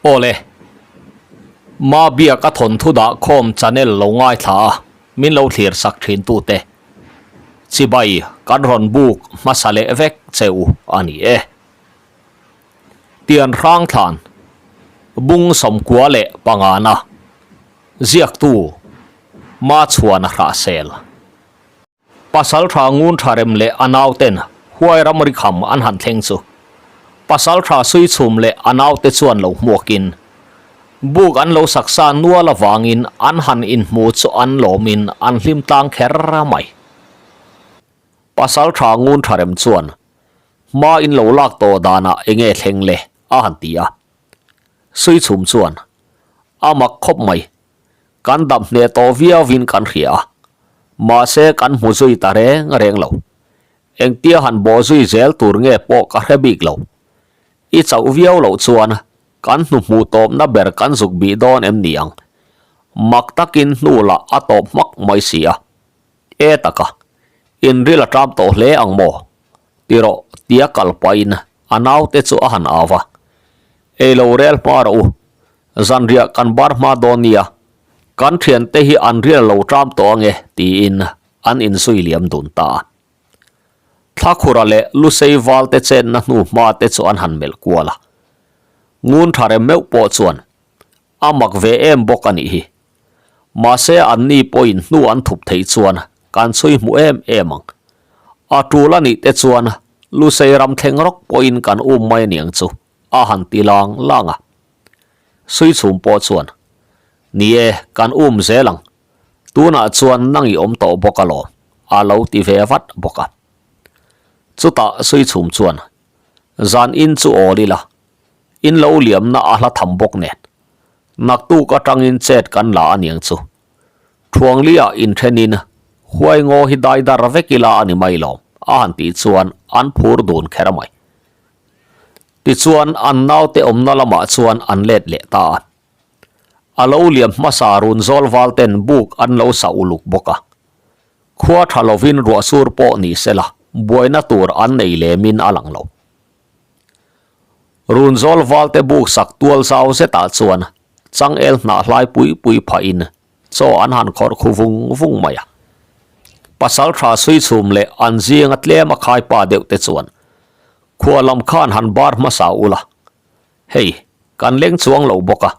Awle, Mabiak a thawnthu dah khawm channel lo ngaithla a, min lo thlir sak thin tute. Chibai kan rawn buk hmasa leh vek che u a ni e. Tian Hrangthlan, Bung Sawmkua leh Pangana, Ziaktu, Machhuana Hrahsel. Pasaltha ngun tha rem leh a nauten huai ram ri kham an han thleng chu Pasaltha Suichhum leh a naute chuan lo hmuakin buk an lo saksa nual avangin an han inhmu chu an lawmin an hlim tlang kher mai. Pasaltha ngun tha rem chuan hma in lo lak tawh danah enge thleng le a han ti a. Suichhum chuan a mak khawp mai. Kan dam hneh tawh viauin kan hria a, mahse kan hmu zui ta reng reng lo. Engtia han bawh zui zel tur nge pawh ka hre bik lo. I chauh viau loh chuan kan hnu hmuh tawpna ber kan zuk bih dawn em ni ang? Mak takin hnu lah a tawp hmak mai si a. E taka, inril a ṭam tawh hle ang maw? Ti rawh, tia kal pahin a naute chu a han au va. Ei lo rel hma rawh u, zanriah kan bar hma dawn nia, kan thiante hi an rial lo ṭam tawh ange, tiin an inzui liam dun ta a. Thlakhura leh Lusei valte chenna hnu hma te chu an han melh kual a. Ngun tha rem meuh pawh chuan a mak ve em bawk a nih hi. Mahse anni pawhin hnu an thup theih chuan kan chhui hmu em em ang. A tul a nih te chuan Lusei ram thleng rawk pawhin kan um mai aniang chu a han ti lang lang a. Suichhum pawh chuan, Ni e, kan um zel ang. Tunah chuan nang i awm tawh bawk alawm, a lo ti ve vat bawk a. Chutah Suichhum chuan, Zan in chu awl ila, in lo liamna a hla tham bawk nen. Naktuk atangin chet kan la aniang chu. Thuanglia inthenin huai ngaw hi dai dar vek ila a ni mai lo, a han tih chuan an phur dun kher mai. Tichuan an naute awmna lamah chuan an let leh ta a. A lo liam hmasa run zawl val ten buk an lo sa uluk bawk a. Khua tha lovin ruahsur pawh ni sela buaina tur an nei lemin a lang lo. Run zawl valte buk sak tual zau zetah chuan changel hnah hlai pui pui phahin chaw an han khawrh khu vung vung mai a. Pasal tha suichhum leh an zinga tlem a khaipa deuh te chuan khua lam khan han bar hmasa ula, hei kan leng chuang lo bawk a,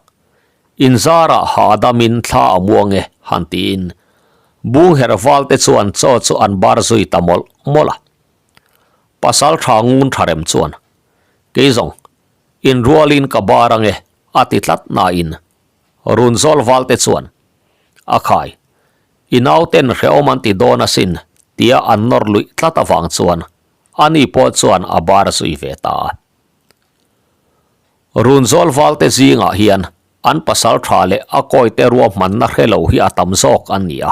inzarah hahdamin thla a muang e han tiin bung herh valte chuan chaw chu an bar zui ta mawlh mawlh a. Pasal tha ngun tha rem chuan, Kei zawng, inrualin ka bar ange, a ti tlat nain, run zawl valte chuan, A khai, i nauten hrehawm an ti dawn asin, tia an nawr luih tlat avang chuan ani pawh chuan a bar zui ve ta a. Run zawl valte zingah hian an pasal tha leh a kawite ruahmanna hre lo hi a tam zawk an ni a.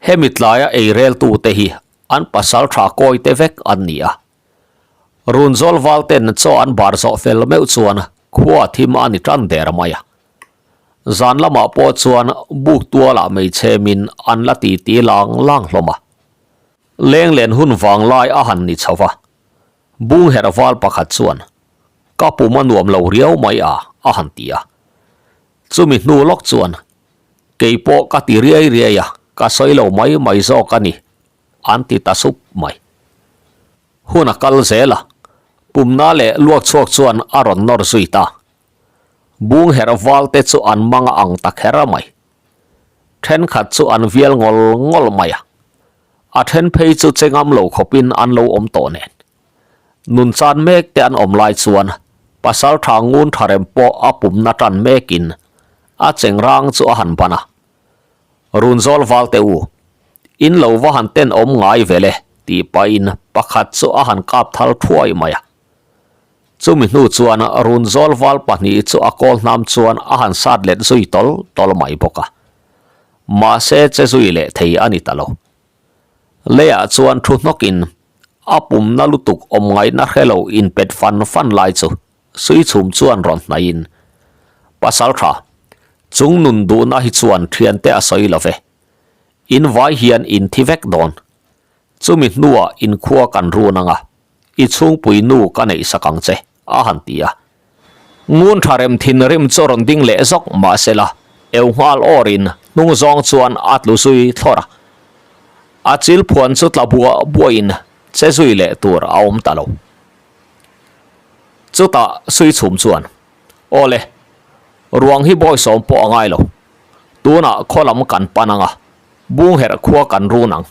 Hemi tlaia eireltute hi An pasal tha kawi te vek an ni a. Runzawl val ten chaw an bar zawh fel meuh chuan khua thim a ni tan der mai a. Zan lamah pawh chuan buk tualah meichhemin an la ti ti lang lang hlawm a. Lenglen hun vang lai a han ni chho va. Bung herh val pakhat chuan, Ka pum a nuam lo riau mai a, a han ti a. Chumi hnu lawk chuan Kei pawh ka ti riai riai a, ka sawi lo mai mai zawk a ni, an ti ta sup mai. Hun a kal zel a, pumna leh luak chhuak chuan a rawn nawr zui ta. Bung herh val te chu an mang a ang ta kher mai. Thenkhat chu an vial ngawl ngawl mai a, a then phei chu che ngam lo khawpin an lo awm tawh nen. Nun chan mek te an awm lai chuan pasal tha ngun tha rem pawh a pumna tan mekin a cheng rang chu a han ban a. Runzawl val te u, in lo va han ten awm ngai ve le tih pahin pakhat chu a han kap thal thuai mai a. Chumi hnu chuan Runzawl val pahnih chu a kawl hnam chuan a han sat let zui tawl tawl mai bawk a. Mahse che zui leh thei a ni ta lo. Leiah chuan thu hnawkin a pumna lutuk awm ngaihna hre lo inpet fan fan lai chu Suichhum chuan rawn hnaihin, Pasal tha, chung nun duhna hi chuan thiante a sawi lo ve. In vai hian in thi vek dawn. Chumi hnuah inkhua kan run anga, i chhungpui nu ka neih sak ang che, a han ti a. Ngun tha rem thinrim chu rawn ding leh zawk mahsela eu nghal awrin hnung zawng chuan a tlu zui thlawr a. A chil phuan chu tla buah buahin che zui leh tur a awm ta lo. Chutah Suichhum chuan, Aw le, ruang hi bawisawm pawh a ngai lo. Tunah khaw lam kan pan ang a, bungherh khua kan run ang,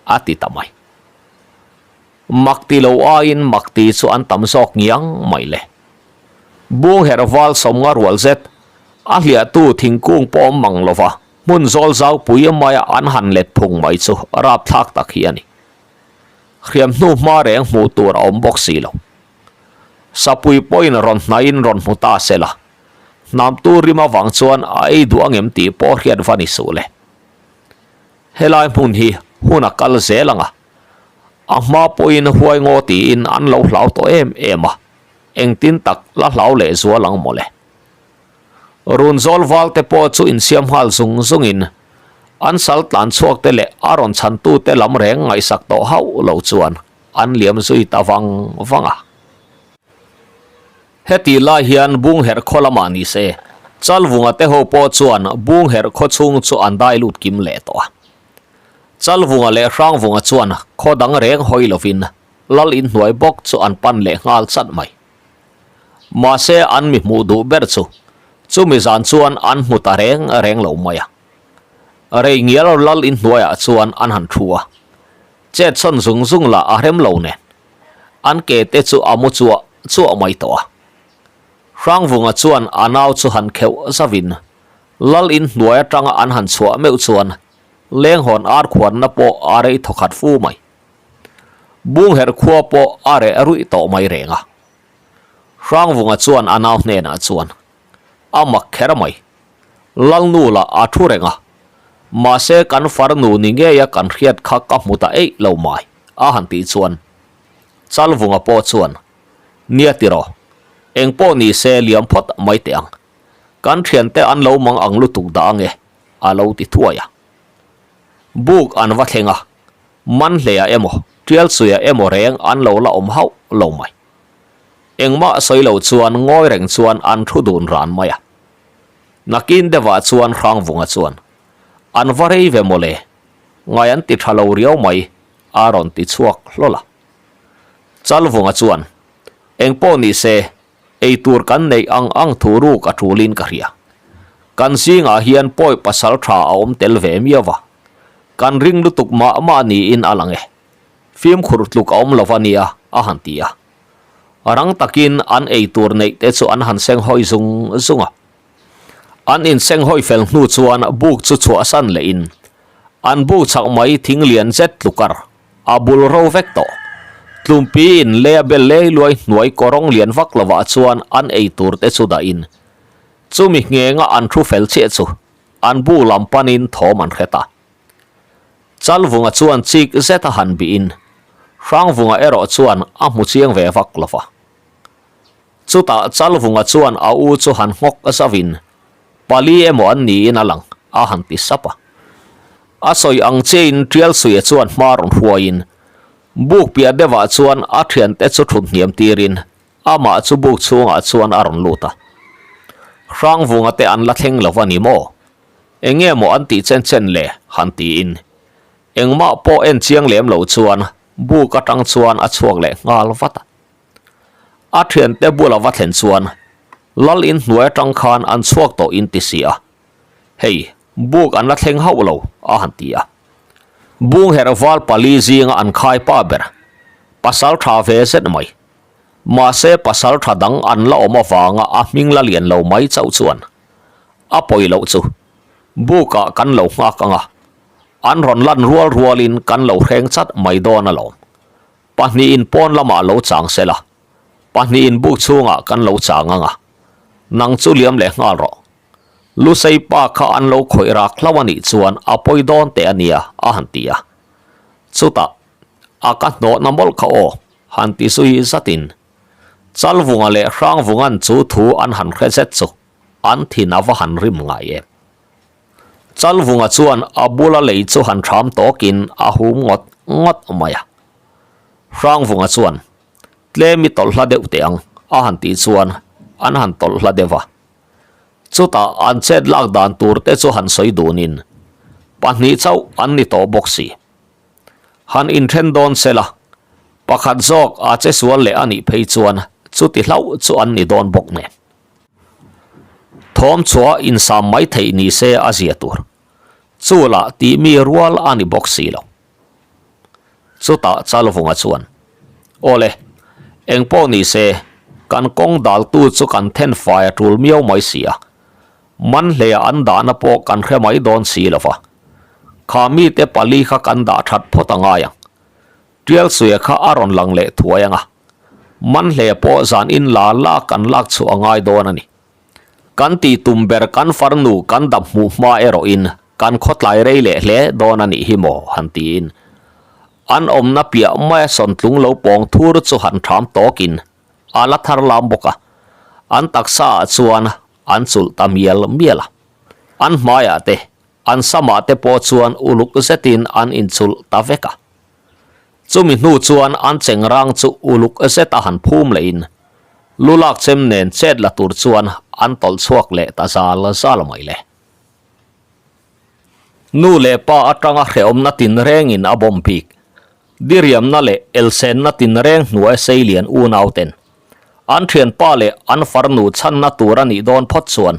a ti ta mai. Mak ti lo aiin mak ti chu an tam zawk ngiang mai le. Bungherh val sawmnga rual zet, a hliahtu thingkung pawh awm mang lova hmun zawl zaupui maia an han let phung mai chu rapthlak tak hi a ni. Hriam hnu hma reng hmuh tur a awm bawk si lo. Sapui pawhin rawn hnaihin rawn hmu ta se la, hnamtu rim avang chuan a ei duh angem tih pawh hriat va ni suh le. Helai hmun hi hun a kal zel ang a, a hma pawhin huai ngaw tiin an lo hlau tawh em em a, engtin tak la hlau leh zual ang mawle. Run zawl val te pawh chu insiam nghal zung zungin an sal tlan chhuak te leh a rawn chhantu te lam reng ngaihsak tawh hauh lo chuan an liam zui ta vang vang a. Heti lai hian Bungherh khaw lamah ni se, Chalvunga te ho pawh chuan Bungherh khaw chhung chu an dai lut kim leh tawh a. Chalvunga leh Hrangvunga chuan khaw dang reng hawi lovin Lal inhnuai bawk chu an pan leh nghal chat mai. Mahse an mi hmuh duh ber chu chumi zan chuan an hmu ta reng reng lo mai a. Rei ngial lal inhnuaiah chuan an han thu a, chet chhawn zung zung lah a rem lo nen an ke te chu a mu chuah chuah mai tawh a. Hrangvunga chuan a nau chu han kheuh zavin lal inhnuai atanga an han chhuah meuh chuan lenghawn ar khuanna pawh a rei thawkhat fu mai. Bungherh khua pawh a reh ruih tawh mai reng a. Hrangvunga chuan a nau hnenah chuan, A mak kher mai. Lalnu lah a thu reng a. Mahse kan farnu ni ngeia kan hriat kha ka hmu ta eih lo mai, a han tih chuan Chalvunga pawh chuan, Nia tiraw, eng pawh ni se liam phawt mai teh ang. Kan thiante an lo mang ang lutuk dah ange, a lo ti thuai a. Buk an va thleng a, Manhleia emaw, Tialsuia emaw reng an lo la awm hauh lo mai. Engmah sawi lo chuan ngawi reng chuan an thu dun ran mai a. Nakin deuhah chuan Hrangvunga chuan, An va rei ve mawle, ngai an ti tha lo riau mai, a rawn ti chhuak hlawl a. Chalvunga chuan, Engpawh ni se, Ei tur kan neih ang ang thu ruk a tulin ka hria. Kan zingah hian pawi pasal tha a awm tel ve miau va. Kan ring lutuk mah mah niin a lang e. Fimkhur tluk a awm lo va nia, a han ti a. Rang takin an ei tur neih te chu an han senghawi zung zung a. An insenghawi fel hnu chuan buk chu chhuahsan lehin an buk chak mai thing lian zet tlukar A bul ro vek tawh. Tlumpiin lei a bel lei luai hnuai kawrawng lian vak lovah chuan an ei tur te chu dahin chumi nghenga an thu fel chiah chu an bu lam panin thawm an hre ta. Chalvunga chuan chik zet a han bihin Hrangvunga erawh chuan a hmu chiang ve vak lova. Chutah Chalvunga chuan a u chu han nghawk zauhin Pali emaw an niin a lang, a han ti sap a. A sawi ang chiahin Tialsuia chuan hma rawn hruaiin buk piah deuhah chuan a thiante chu thut hniam tirin amah chu buk chhungah chuan a rawn lut a. Hrangvunga te an la thleng lo a ni maw? Enge maw an tih chen chen le? han tiin engmah pawh en chiang lem lo chuan buk atang chuan a chhuak leh nghal vat a. A thiante bula va thlen chuan Lal in hnuai atang khan an chhuak tawh in ti si a, hei buk an la thleng hauh lo a han ti a. Bungherh val pali zinga an khai pa ber, pasal tha ve zet mai. Mahse pasal tha dang an la awm avanga a hming la lian lo mai chauh chuan a pawi loh chu bukah kan lo nghak ang a, an rawn lan rual rualin kan lo hreng chat mai dawn alawm. Pahnihin pawn lamah lo chang se la, pahnihin buk chhungah kan lo chang ang a, nang chu liam leh nghal rawh. Lusei pa kha an lo khawih rak hlauh a nih chuan a pawi dawn teh a nia, a han ti a. Chutah, a ka hnawhna mawlh kha aw, han ti zui zatin Chalvunga leh Hrangvunga'n chu thu an han hre zet chu an thin a va han rim ngai em. Chalvunga chuan a bula lei chu han thram tawkin a hum ngawt ngawt mai a. Hrangvunga chuan, Tlem i tawlh hla deuh teh ang, a han tih chuan. an han tawlh hla deuh a. Chutah an chet lak dan tur te chu han sawi dunin pahnih chauh an ni tawh bawk si. Han inthen dawn se la, pakhat zawk a che sual leh a nih phei chuan chuti hlauh chu an ni dawn bawk nen. Thawm chhuah insam mai theih ni se a zia tur. Chu lah tih mi rual a ni bawk si lo. Chutah Chalvunga chuan, Awle, eng pawh ni se, kan kawng daltu chu kan then fai a tul miau mai si a, man hleia an dahna pawh kan hre mai dawn si lo va. Kha mite pali kha kan dah that phawt a ngai ang. Tialsuia kha a rawn lang leh thuai ang a, man hle pawh zan in la la kan lak chhuah a ngai dawn a ni. Kan tih tum ber kan farnu kan dap hmuh hma erawhin kan khawtlai rei leh hle dawn a nih hi maw han tiin an awmna piah maia sawntlung lo pawng thur chu han ṭham tawkin a la thar lam bawk a, an taksa ah chuan an chulh ta mial mial a. An hmaiah te, an samah te pawh chuan uluk zetin an inchulh ta vek a. Chumi hnu chuan an chengrang chu uluk zet a han phum lehin lu lak chem nen chet la tur chuan an tawlh chhuak leh ta zal zal mai le. Nu leh pa atanga hrehawmna tinrengin a bawm bik, diriamna leh elsenna tinreng hnuai seilian unauten an thianpa leh an farnu chhanna tur a nih dawn phawt chuan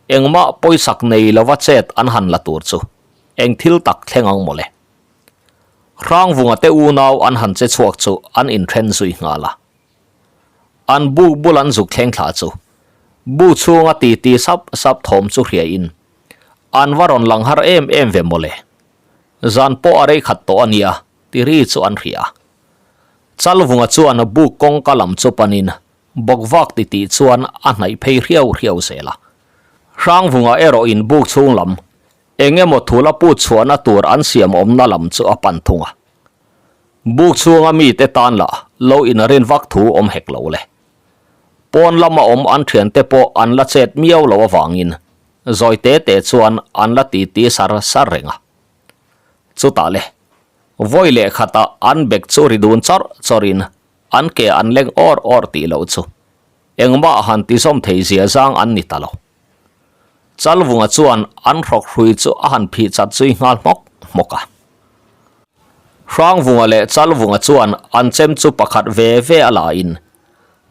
engmah pawisak nei lova chet an han la tur chu eng thil tak thleng ang mawle. Hrangvunga te unau an han che chhuak chu an inthen zui nghal a. An buk bul an zuk thleng thla chu bu chhunga titi sap sap thawm chu hriain an va rawn lang har em em ve mawle. Zan pawh a rei khat tawh a nia ti ri chu an hria. Chalvunga chuan buk kawngka lam chu panin bawkvak titih chuan a hnaih phei hriau hriau zel a. Hrangvunga erawhin buk chhung lam Eng emaw thul a put chhuahna tur an siam awmna lam chu a pan thung a. Buk chhunga mite tan lah lo inrin vak thu awm hek lo le. Pawn lama awm an thiante pawh an la chet miau lo avangin zawi te te chuan an la titi sar sar reng a. Chutah le, vawi leh khatah an bek chu ri dun chawrh chawrhin an ke an leng awr awr tih loh chu engmah han ti zawm thei zia zang an ni ta lo. Chalvunga chuan an hrawk hrui chu a han phih chat zui nghal hmawk hmawk a. Hrangvunga leh Chalvunga chuan an chem chu pakhat ve ve a lain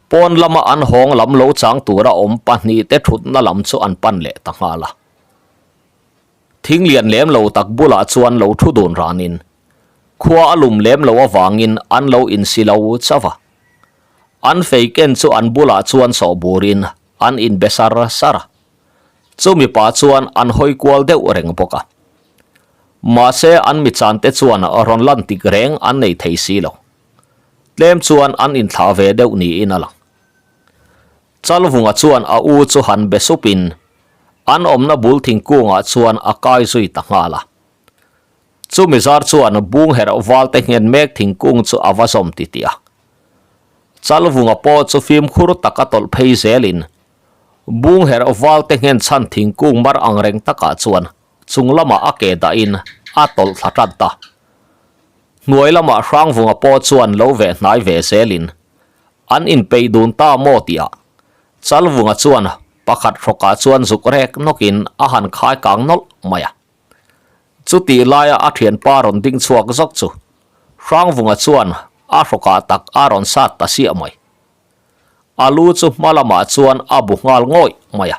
pawn lama an hawng lam lo chang tura awm pahnihte thutna lam chu an pan leh ta nghal a. Thing lian lem lo tak bulah chuan lo thu dun ranin khua a lum lem lo avangin an lo insi lo chauh a. An fei ken chu an bulah chuan sawh burin An inbe sar sar a, chumi pah chuan an hawi kual deuh reng bawk a. Mahse an michante chuan rawn lan tik reng an nei thei si lo. Tlem chuan an inthlah ve deuh niin a lang. Chalvunga chuan a u chu han be supin an awmna bul thingkungah chuan a kai zui ta nghal a. Chumi zar chuan bung herh valte nghen mek thingkung chu a va zawm titih a. Chalvunga pawh chu fimkhur taka tawlh phei zelin bung herh valte nghen chhan thingkung mar ang reng takah chuan chung lamah a ke dahin a tawlh thla tan ta. Hnuai lamah Hrangvunga pawh chuan lo veh hnai ve zelin an inpeih dun ta maw tihah Chalvunga chuan pakhat hrawkah chuan zuk rek nawkin a han khai kang nawlh mai a. Chutih laia a thianpa rawn ding chhuak zawk chu Hrangvunga chuan a hrawkah tak a rawn sat ta siah mai. A lu chu hma lamah chuan a bu nghal ngawih mai a.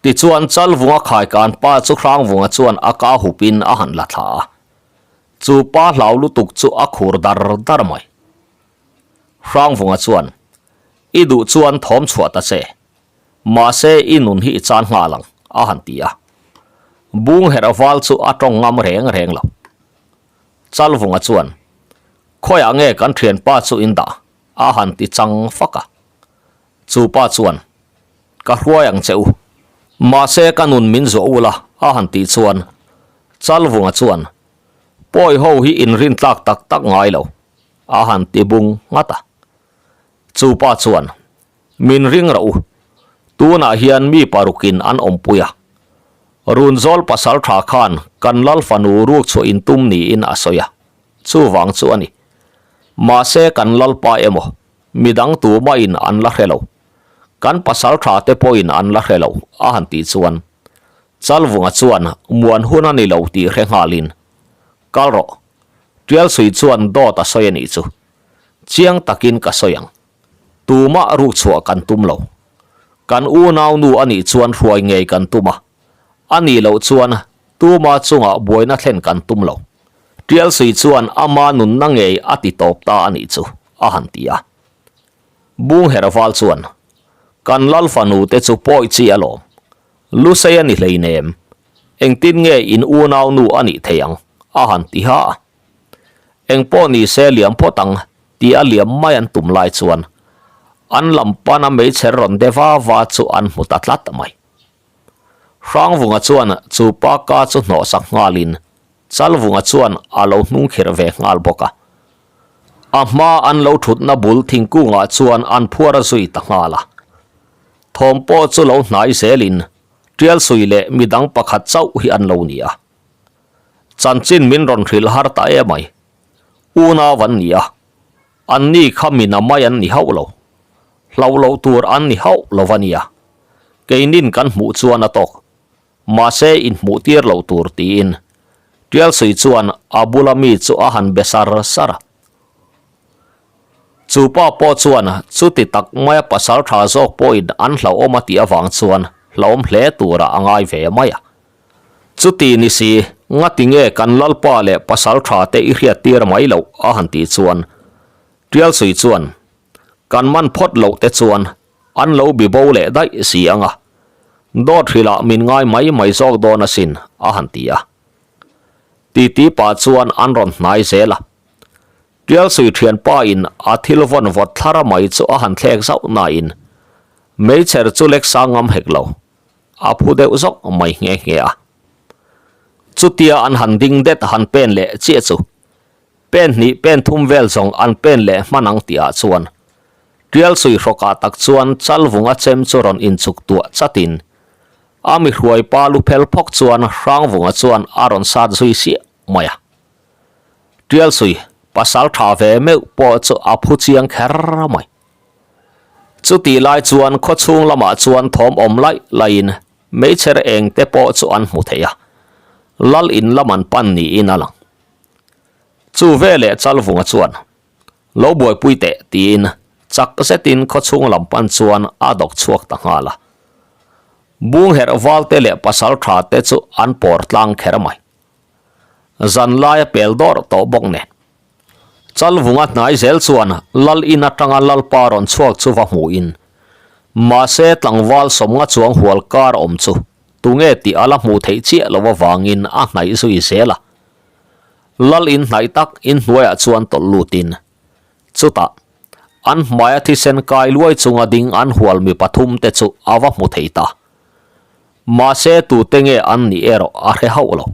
Tichuan Chalvunga khaikan pa chu Hrangvunga chuan a ka hupin a han la thla a. Chu pa hlau lutuk chu a khur dar dar mai. Hrangvunga chuan, I duh chuan thawm chhuah ta che. Mahse i nun hi i chan nghal ang, a han ti a. Bung herh val chu a tawng ngam reng reng lo. Chalvunga chuan, Khawiah nge kan thianpa chu in dah? a han ti chang fak a. Chu pa chuan, Ka hruai ang che u. Mahse ka nun min zuah ula, a han tih chuan Chalvunga chuan, Pawi ho hi inrin tlak tak tak ngai lo, a han ti bung nghat a. Chu pa chuan, Min ring rauh u. Tunah hian mi parukin an awmpui a. Runzawl pasal tha khan kan lal fanu ruk chhuah in tum niin a sawi a, chuvang chu a ni. Mahse kan lalpa emaw, midang tumahin an la hre lo. Kan pasaltha te pawhin an la hre lo, a han tih chuan Chalvunga chuan muan hun a ni lo tih hre nghalin, Kal rawh, Tialsui chuan dawt a sawi a nih chu. Chiang takin ka sawi ang. Tumah ruk chhuah kan tum lo. Kan unau nu a nih chuan hruai ngei kan tum a, a nih loh chuan tuma chungah buaina thlen kan tum lo. Tialsui chuan ama nunna ngei a ti tawp ta a nih chu, a han ti a. Bung Herval chuan, Kan lal fanu te chu pawi chi alawm. Lusei a ni hleinem. Engtin nge in unau nu a nih thei ang? a han ti ha a. Engpawh ni se liam phawt ang ti a liam mai an tum lai chuan an lam pana meichher rawn de va va chu an hmu ta tlat mai. Hrangvunga chuan chu pa ka chu hnawhsak nghalin Chalvunga chuan a lo hnungkhirh ve nghal bawk a. A hma an lo thutna bul thingkungah chuan an phuar a zui ta nghal a. Thawm pawh chu lo hnai zelin Tialsui leh midang pakhat chauh hi an lo ni a. Chanchin min rawn hrilh har ta em mai. Unau an ni a, an ni kha mina mai an ni hauh lo. Hlauh loh tur an ni hauh lo a nia. Keinin kan hmuh chuan a tawk. Mahse inhmuh tir loh tur tiin Tialsui chuan a bula mi chu a han be sar sar a. Chu pa pawh chuan chuti tak maia pasal tha zawk pawhin an hlauhawm a tih avang chuan hlauhawm hle turah a ngai ve mai a. Chuti ni si, ngati nge kan lalpa leh pasal tha te i hriat tir mai loh a han tih chuan Tialsui chuan kan man phawt loh te chuan An lo bi bo leh daih si ang a, dawt hrilh ah min ngai mai mai zawk dawn asin, a han ti a. Titi pah chuan an rawn hnai zel a. Tialsui thianpa in a thil vawn vawt thlar mai chu a han thlek zauh nain meichher chu lek sang ngam hek lo, a phu deuh zawk mai nghe nghe a. Chutia an han ding det han pen leh chiah chu Pen hnih pen thum vel zawng an pen leh hman ang tih ah chuan Tialsui hrawkah tak chuan Chalvunga chem chu rawn inchuk tuah chatin a mi hruai pa lu phel phawk chuan Hrangvunga chuan a rawn sat zui siah mai a. Tialsui pasal tha ve meuh pawh chu a phu chiang kher mai. Chutih lai chuan khawchhung lamah chuan thawm awm laih laihin meichher eng te pawh chu an hmu thei a, lal in lam an pan niin a lang. Chu veleh Chalvunga chuan, Lo buaipui teh, tiin chak zetin khawchhung lam pan chuan a dawk chhuak ta nghal a. Bungherh valte leh pasal tha te chu an pawr tlang kher mai. Zan laia pel dawrh tawh bawk nen. Chalvunga hnai zel chuan lal in atanga lalpa rawn chhuak chu va hmuhin, mahse tlangval sawmnga chuang hual kar awm chu tunge tih a la hmuh theih chiah lo avangin a hnaih zui zel a. Lal in hnaih tak in hnuaiah chuan tawlh lutin, chutah an hmaia thisen kai luai chunga ding an hual mi pathum te chu a va hmu thei ta. Mahse tute nge an nih erawh a hre hauh lo.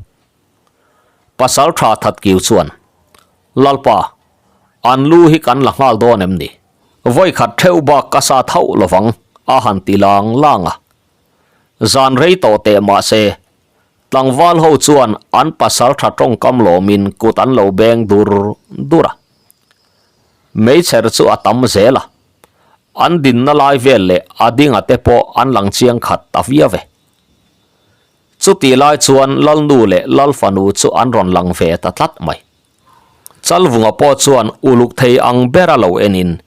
Pasal tha Thatkiu chuan, Lalpa, an lu hi kan la nghal dawn em ni? Vawikhat theuh bak ka sat hauh lovang a han ti lang lang a. Zan rei tawh teh mahse Tlangval ho chuan an pasal tha tawngkam lawmin kut an lo beng dur dur a. Meichher chu a tam zel a, an dinna lai vel leh a dinga te pawh an lang chiang khat ta viau e. Chutih lai chuan Lalnu leh Lalfanu chu an rawn lang ve ta tlat mai. Chalvunga pawh chuan uluk thei ang bera lo enin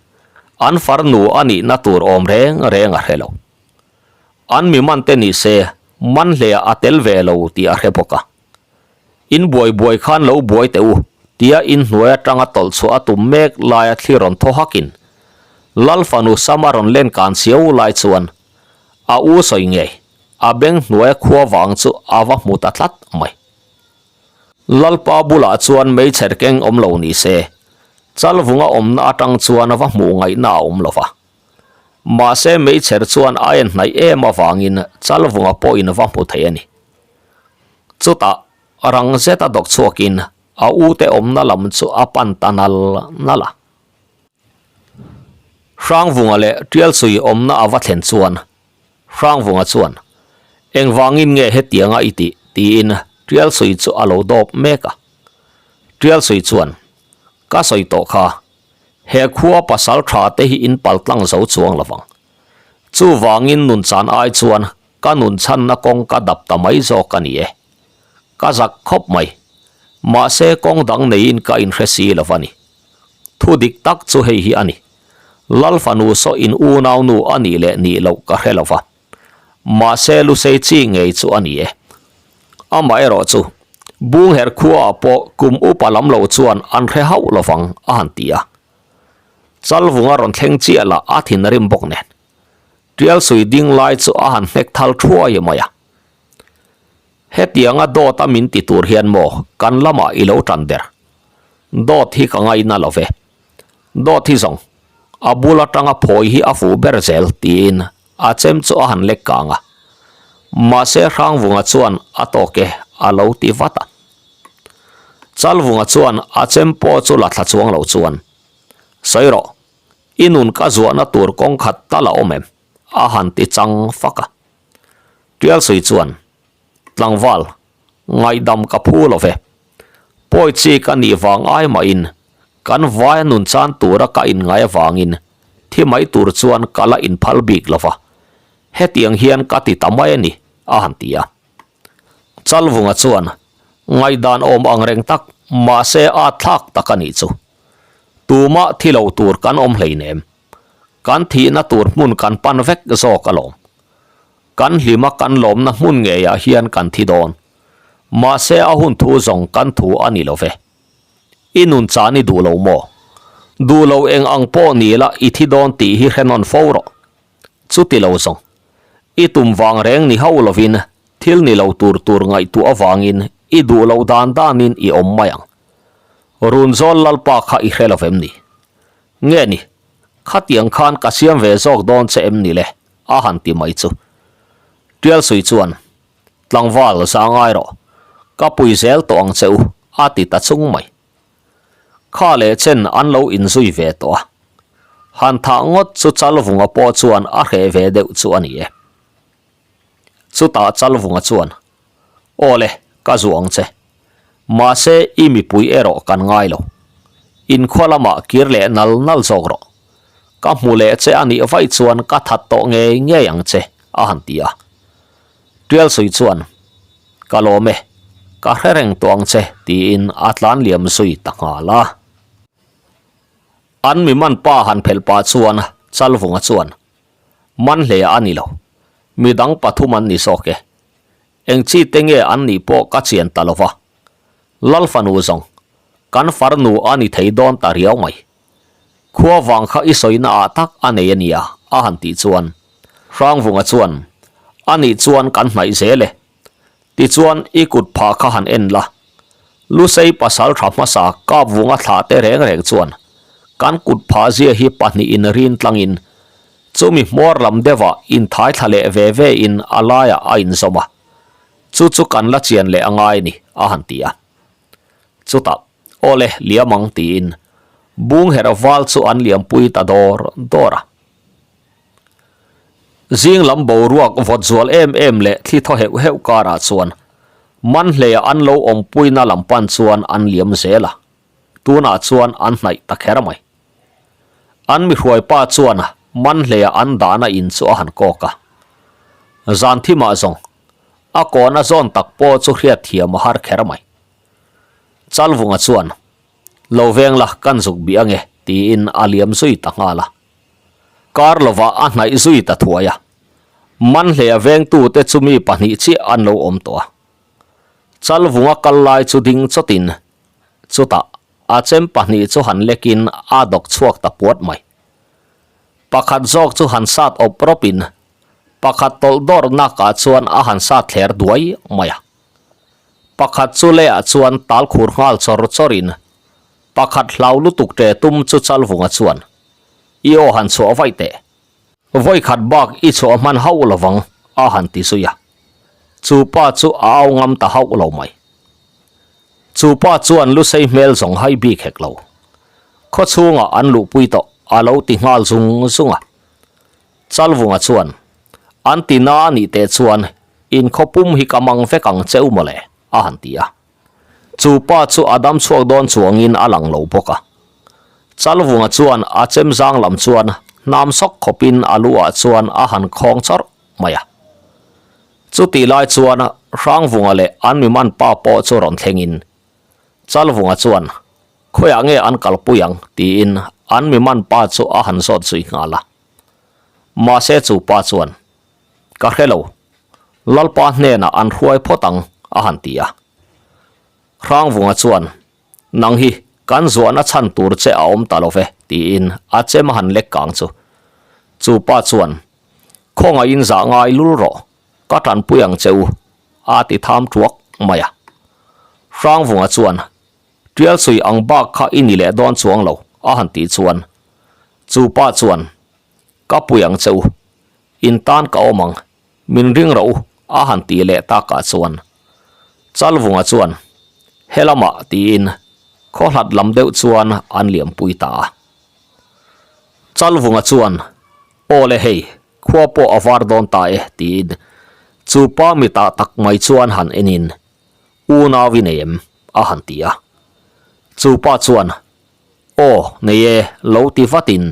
an farnu a nihna tur awm reng reng a hre lo. An mi man te ni se, man hleah a tel ve lo tih a hre bawk a. In buai buai khan lo buai teh u, tia in hnuai atanga tawlh chhuah a tum mek laia thli rawn thaw hakin Lal fanu Sama rawn len kan chiau lai chuan a u sawi ngei, a beng hnuaia khua vang chu a va hmu ta tlat mai. Lalpa bulah chuan meichher keng awm lo ni se, Chalvunga awmna atang chuan a va hmuh ngaihna a awm lo va. Mahse meichher chuan a en hnaih em avangin Chalvunga pawhin va hmu thei a ni. Chutah rang zeta dawk chhuakin a ute awmna lam chu a pan ta nal nal a. Hrangvunga leh Tialsui awmna a va thlen chuan Hrangvunga chuan, Engvangin nge hetianga i tih? tiin Tialsui chu a lo dawp mek a. Tialsui chuan, Ka sawi tawh kha, He khua pasal tha te hi in pal tlang zo chuang lovang. Chuvangin nun chan ai chuan ka nun chhanna kawng ka dap ta mai zawk a ni e. Ka zak khawp mai. Mahse kawng dang neiin ka inhre si lo va ni. Thu dik tak chu hei hi a ni. Lal fanu saw in unaunu a nih leh nih loh ka hre lo va. Mahse Lusei chi ngei chu a ni e. Amaherawh chu Bungher khuaah pawh kum upa lam lo chuan an hre hauh lo vang a han ti a. Chalvunga rawn thleng chiah lah a thin rim bawk nen. Tialsui ding lai chu a han hnek thal thuai mai a. Hetianga dawt a min ti tur hian maw kan lamah i lo tan ber. Dawt hi ka ngaina lo ve. Dawt hi zawng a bul atanga phawi hi a fuh ber zel tiin a chem chu a han lek kang a. Mahse Hrangvunga chuan a tawk e a lo ti vat a. Chalvunga chuan a chem pawh chu la thla chuang lo chuan, Sawi rawh, i nun ka zuahna tur kawng khat tal a awm em? a han ti chang fak a. Tialsui chuan, Tlangval, ngaihdam ka phu lo ve. Pawi chi ka nih vang ai mahin kan vaia nun chan tura ka inngai avangin thi mai tur chuan ka la inphal bik lo va, hetiang hian ka ti ta mai a ni, a han ti a. Chalvunga chuan, Ngaihdan awm ang reng tak, mahse a thlak tak a nih chu. Tumah thi lo tur kan awm hleinem. Kan thihna tur hmun kan pan vek zawk alawm. Kan hlima kan lawmna hmun ngeiah hian kan thi dawn. Mahse a hun thu zawng kan thu a ni lo ve. I nun chan i duh lo maw? Duh lo eng ang pawh ni la i thi dawn tih hi hre nawn fo rawh. Chuti lo zawng. I tum vang reng ni hauh lovin thil ni lo tur tur ngaihtuah avangin i duh loh dan danin i awm mai ang. Runzawl Lalpa kha i hre lo vem ni? Nge ni, khatiang khan ka siam ve zawk dawn che em ni le? a han ti mai chu. Tialsui chuan, Tlangval za ngai rawh, ka pui zel tawh ang che u, a ti ta chung mai. Kha leh chen an lo inzui ve tawh a. Han thah ngawt chu Chalvunga pawh chuan a hreh ve deuh chu a ni e. Chutah Chalvunga chuan, Aw le, ka zuah ang che. Mahse, i mipui erawh kan ngai lo. Inkhua lamah kir leh nal nal zawk rawh. Ka hmu leh che a nih vaih chuan ka that tawh ngei ngei ang che, a han ti a. Tialsui chuan, Ka lawm e, ka hre reng tawh ang che, tiin a tlan liam zui ta nghal a. An mi man pa han phelh pah chuan Chalvunga chuan, Man hle a ni lo, midang pathum an ni zawk e. Eng chi te nge an nih pawh ka chian ta lo va. Lal fanu zawng, kan farnu a ni thei dawn ta riau mai. Khua vang kha i sawina ah tak a nei a nia, a han tih chuan Hrangvunga chuan, A nih chuan kan hnaih zel e. Tichuan i kut phah kha han en la. Lusei pasal tha hmasa Kapvunga thlah te reng reng chuan kan kut phah zia hi pahnihin rin tlangin chumi hmuar lam deuhah inthai thla leh ve ve in a laiah a inzawm a, chu chu kan la chian leh a ngai ni, a han ti a. Chutah, Aw le, liam ang tiin bung herh val chu an liampui ta dawr dawr a. Zing lam boruak vawt zual em em leh thli thaw heuh heuh karah chuan Manhleia an lo awmpuina lam pan chuan an liam zel a, tunah chuan an hnaih ta kher mai. An mihruaipa chuan Manhleia an dahna in chu a han kawk a, zan thimah zawng a kawhna zawn tak pawh chu hriatthiam a har kher mai. Chalvunga chuan, Lo veng la, kan zuk bih ange, tiin a liam zui ta nghal a. Kar lovah a hnaih zui ta thuai a, Manhleia vengtute chu mi pahnih chiah an lo awm tawh a. Chalvunga kal lai chu ding chawtin, chutah a chem pahnih chu han lekin a dawk chhuak ta puat mai. Pakhat zawk chu han sat awp rawpin, pakhat tawlh dawr nakah chuan a han sat thler duai mai a. Pakhat chu leiah chuan tal khur nghal chawr chawrin, pakhat hlau lutuk ṭe tum chu Chalvunga chuan, I aw han chhuah vaih teh. Vawi khat bak i chhuah hman hauh lo vang, a han ti zui a. Chu pa chu a au ngam ta hauh lo mai. Chu pa chuan lusei hmel zawng hai bik hek lo. Khaw chhungah an luhpui tawh a lo ti nghal zung zung a. Chalvunga chuan, An ti na a nih teh chuan in khaw pum hi ka mang vek ang che u mawle, a han ti a. Chu pa chu a dam chhuak dawn chuangin a lang lo bawk a. Chalvunga chuan a chem zang lam chuan Hnam sawk khawpin a lu ah chuan a han khawng chawrh mai a. Chutih lai chuan Hrangvunga leh an mi man pa pawh chu rawn thlengin Chalvunga chuan khawiah nge an kalpui ang tiin an mi man pa chu a han zawt zui nghal a. Mahse chu pa chuan Ka hre lo, Lalpa hnenah an hruai phawt ang a han ti a. Hrangvunga chuan Nang hi kan zuahna chhan tur che a awm ta lo ve, tiin a chem a han lek kang chu. Chu pa chuan, Khawngaihin zah ngai lul rawh, ka tanpui ang che u, a ti tham thuak mai a. Hrangvunga chuan, Tialsui ang bak kha i ni leh dawn chuang lo, a han tih chuan, chu pa chuan, Ka pui ang che u, in tan ka awm ang, Min ring rawh u, a han tih leh takah chuan Chalvunga chuan he lamah tiin khaw hlat lam deuh chuan an liampui ta a. Chalvunga chuan Aw le hei, khua pawh a var dawn ta e tiin chu pa mitah tak mai chuan han enin Unau i nei em? a han ti a. Chu pa chuan Aw, nei e, lo ti vatin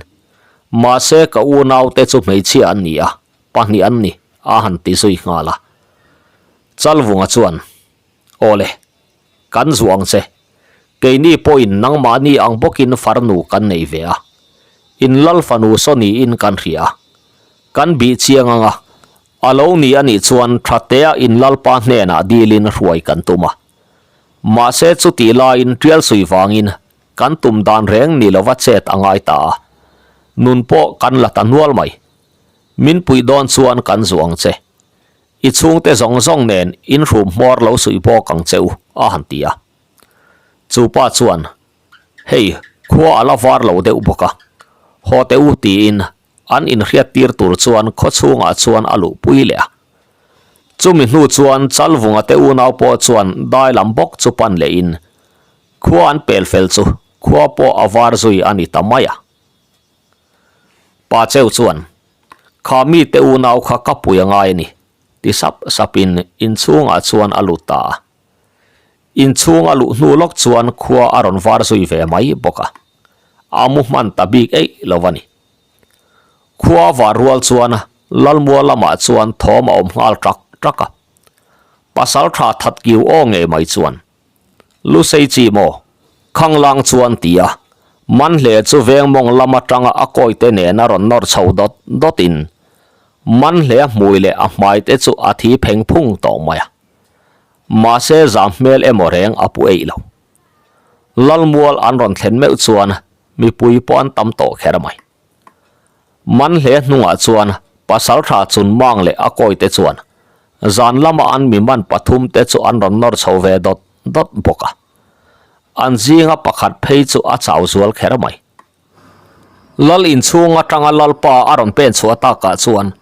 mahse ka unaute chu hmeichhia an ni a, pahnih an ni, a han ti zui nghal a. Chalvunga chuan, Aw le, kan zuah ang che. Keini pawhin nangmahni ang bawkin farnu kan nei ve a. In lal fanu saw niin kan hria a. Kan bih chiang ang a, a lo ni a nih chuan Thatea in lalpa hnenah dilin hruai kan tum a. Mahse chutih laiin Tialsui vangin kan tum dan reng ni lova chet a ngai ta a. Nun pawh kan la ta nual mai. Min puih dawn chuan kan zuh ang che. I chhungte zawng zawng nen in hrum hmawr lo suih bawk ang che u, a han ti a. Chu pa chuan, Hei, khua a la var lo deuh bawk a, haw teh u tiin an inhriat tir tur chuan khaw chhungah chuan a luhpui leh a. Chumi hnu chuan Chalvunga te unau pawh chuan dai lam bawk chu pan lehin khua an pel fel chu khua pawh a var zui a ni ta mai a. Pa Cheu chuan, Kha mite unau kha ka pui a ngai a ni, ti sap sapin inchhungah chuan a lut ta a. Inchhung a luh hnu lawk chuan khua a rawn var zui ve mai bawk a, a mu hman ta bik eih lo a ni. Khua var rual chuan Lalmua lamah chuan thawm a awm nghal ṭak ṭak a. Pasal ṭha that kiu aw ngei mai chuan, Lusei chi maw? Khanglang chuan ti a, Manhle chu veng mawng lam atanga a kawite nena rawn nawr chho dawt dawtin Manhle a hmui leh a hmai te chu a thi pheng phung tawh mai a. Mahse zam hmel emaw reng a pu eih lo. Lalmual an rawn thlen meuh chuan mipui pawh an tam tawh kher mai. Manhle hnungah chuan Pasaltha Chunmang leh a kawite chuan zan lama an mi man pathum te chu an rawn nawr chho ve dawt dawt bawk a. An zinga pakhat phei chu a chau zual kher mai. Lal inchhung atanga Lalpa a rawn pen chhuah takah chuan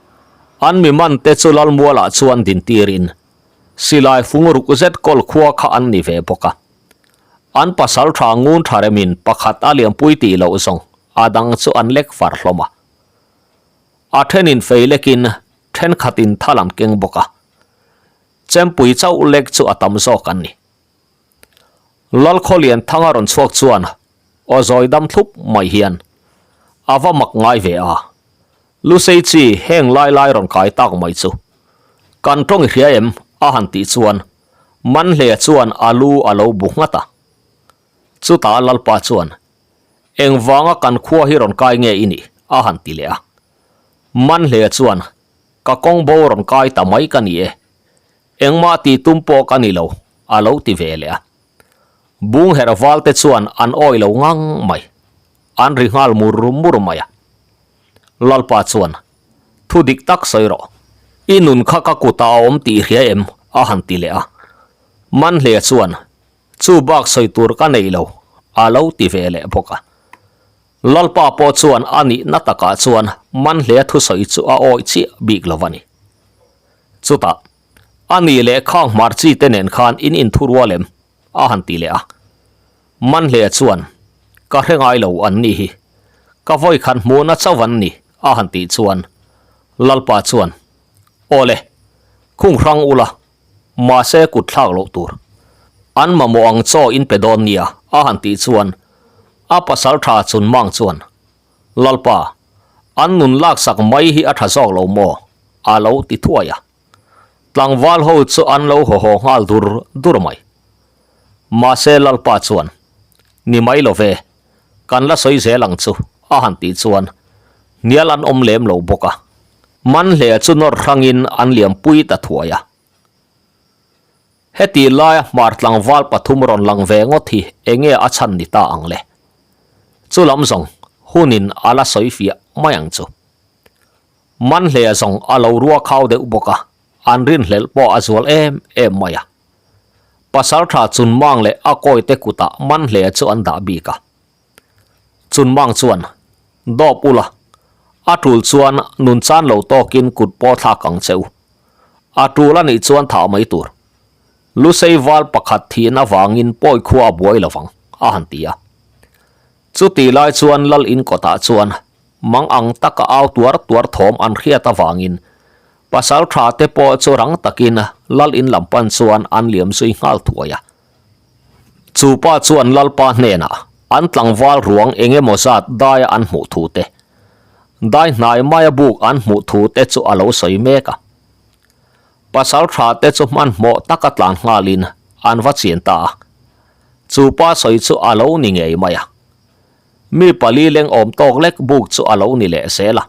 an mi man te chu Lalmualah chuan din tirin silai fung ruk zet kawl khua kha an ni ve bawk a. An pasaltha ngun tha remin pakhat a liampui tih loh zawng a dang chu an lek far hlawm a. A thenin fei lekin thenkhatin thal an keng bawk a. Chempui chauh lek chu a tam zawk an ni. Lalkhawlian thanga rawn chhuak chuan aw zawi dam thlup mai hian a va mak ngai ve a. Lusei chi heng lai lai rawn kai tak mai chu kan tawng i hria em a han tih chuan Manhlea chuan a lu a lo bu nghat a. Chutah Lalpa chuan Engvanga kan khua hi rawn kai nge i nih? a han ti leh a. Manhlea chuan, Ka kawng bo rawn kai ta mai ka ni e. Engmah tih tum pawh ka ni lo, a lo ti ve leh a. Bung herh valte chuan an awi lo ngang mai. An ri nghal mur mur mai a. Lalpa chuan, Thu dik tak sawi rawh. I nun kha ka kutah a awm tih i hria em? a han ti leh a. Manhlea chuan, Chu bak sawi tur ka nei lo, a lo ti ve leh bawk a. Lalpa pawh chuan a nihna takah chuan Manhlea thusawi chu a awih chiah bik lo a ni. Chutah, a ni leh khang hmar chi te nen khan in inthurual em? a han ti leh a. Manhlea chuan, Ka hre ngai lo an ni hi. Ka vawi khat hmuhna chauh an ni, a han tih chuan Lalpa chuan, Aw le, khung hrang ula, Mahse kut thlak loh tur. An mamawh ang chaw in pe dawn nia a han tih chuan a pasal tha chun mang chuan, Lalpa, An nun laksak mai hi a tha zawk lo maw? A lo ti thuai a. Tlangval ho chu an lo haw haw nghal dur dur mai. Mahse Lalpa chuan, Ni mai lo ve, kan la sawi zel ang chu, a han tih chuan hnial an awm lem lo bawk a. Manhlea chu nawr hrangin an liampui ta thuai a. Heti laia hmar tlangval pathum rawn lang ve ngawt hi enge a chhan ni ta ang le? Chu lam zawng hunin a la sawi fiah mai ang chu. Manhlea zawng a lo rua khau deuh bawk a, an rinhlelh pawh a zual em em mai a. Pasaltha Chunmang leh a kawite kutah Manhlea chu an dah bik a. Chunmang chuan, Dawp ula, a tul chuan nun chan lo tawkin kut pawh thlak ang che u. A tul a nih chuan thah mai tur. Lusei val pakhat thihna avangin pawi khua a buai lovang, a han ti a. Chutih lai chuan Lal in kawtah chuan mang ang taka au tuar tuar thawm an hriat avangin pasal tha te pawh chu rang takin Lal in lam pan chuan an liam zui nghal thuai a. Chu pa chuan Lalpa hnenah an tlangval ruang eng emaw zat daia an hmuh thu te, dai hnai maia buk an hmuh thu te chu a lo sawi mek a. Pasal tha te chu hmanhmawh taka tlan nghalin an va chian ta a. Chu pa sawi chu a lo ni ngei mai a. Mi pali leng awm tawk lek buk chu a lo ni leh zel a.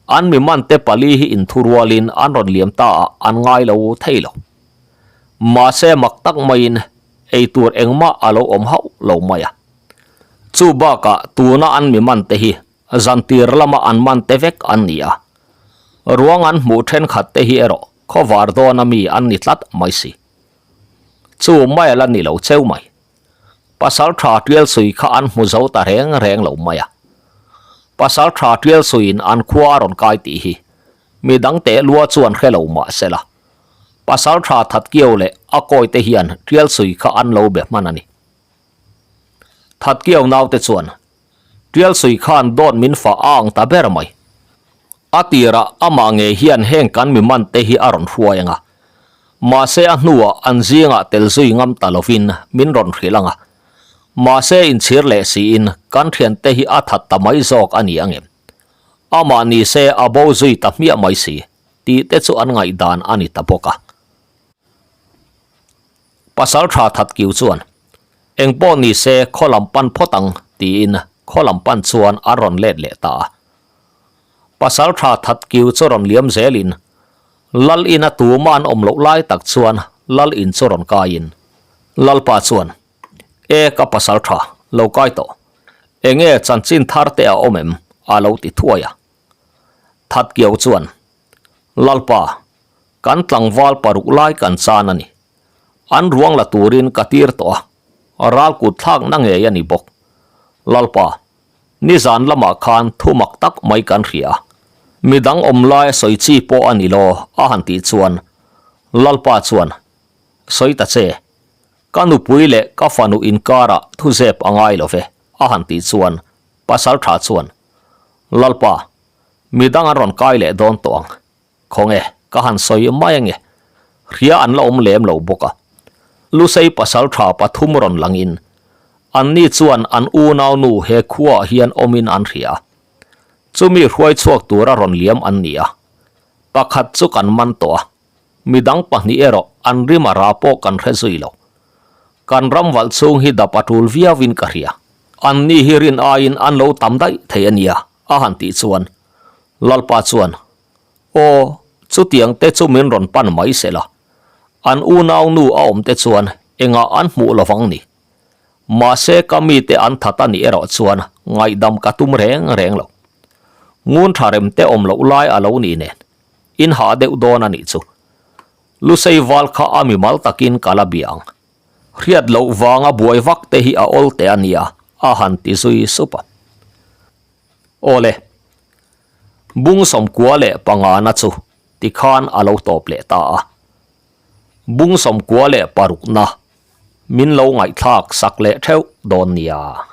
An mi man te pali hi inthurualin an rawn liam ta a, an ngai lo thei lo. Mahse mak tak maiin ei tur engmah a lo awm hauh lo mai a. Chu bakah tuna an mi man te hi zantir lama an man te vek an ni a. Ruang an hmuh thenkhat te hi erawh khawvar dawna mi an ni tlat mai si. Chu mai a la ni lo cheu mai. Pasal tha Tialsui kha an hmu zo ta reng reng lo mai a. Pasal tha Tialsuiin an khua a rawn kai tih hi mi dang teh lua chuan hre lo mah sela. Pasal tha Thatkiau leh a kawi te hian Tialsui kha an lo be hman a ni. Thatkiau naute chuan, Tialsui khan dawt min fah a ang ta ber mai. A tirah amah ngei hian heng kan mi man te hi a rawn hruai ang a. Mahse a hnuah an zingah tel zui ngam ta lovin min rawn hrilh ang a. Mahse inchhir leh siin kan thiante hi a that ta mai zawk a ni angem. Amah nise a bo zui ta hmiah mai si. Tih te chu an ngaihdan a ni ta bawk a. Pasal tha that kiu chuan, Eng pawh ni se khaw lam pan phawt ang, tiin khaw lam pan chuan an rawn let leh ta a. Pasal tha that kiu chu rawn liam zelin, Lal ina tuma an awm loh lai tak chuan Lal in chu rawn kaiin, Lalpa chuan, E ka pasal tha, lo kai tawh. Enge chanchin thar te a awm em? a lo ti thuai a. Thatkiau chuan, Lalpa, kan tlangval paruk lai kan chan a ni. An ruang la turin ka tir tawh a, ral kut thlakna ngei a ni bawk. Lalpa, nizan lamah khan thu mak tak mai kan hria a, midang awm laia sawi chi pawh a ni lo, a han tih chuan Lalpa chuan, Sawi ta che, ka nupui leh ka fanu inkarah thuzep a ngai lo ve, a han tih chuan Pasaltha chuan, Lalpa, midang an rawn kai leh dawn tawh ang. Khawnge, ka han sawi mai ange. Hria an la awm lem lo bawk a. Lusei pasaltha pathum rawn langin, anni chuan an unaunu he khuaah hian awmin an hria a. Chumi hruai chhuak tura rawn liam an ni a. Pakhat chu kan man tawh a. Midang pahnih erawh an rim a ra pawh kan hre zui lo. Kan ram valh chhung hi dap a tul viauin ka hria. Anni hi rin aiin an lo tam daih thei a nia, a han tih chuan Lalpa chuan, Aw, chutiang te chu min rawn pan mai sela. An unau nu a awm te chuan engah an hmuh lovang ni. Mahse ka mite an that a nih erawh chuan ngaihdam ka tum reng reng lo. Ngun tha rem te awm loh lai a lo nih nen in hah deuh dawn a nih chu. Lusei val kha a mimal takin ka la bia ang. Hriat loh vanga buai vak te hi a awl teh a nia, a han ti zui sup a. Awle, bung sawmkua leh pangana chu tikhan a lo tawp leh ta a. Bung sawmkua leh parukna min lo ngaihthlak sak leh theuh dawn nia.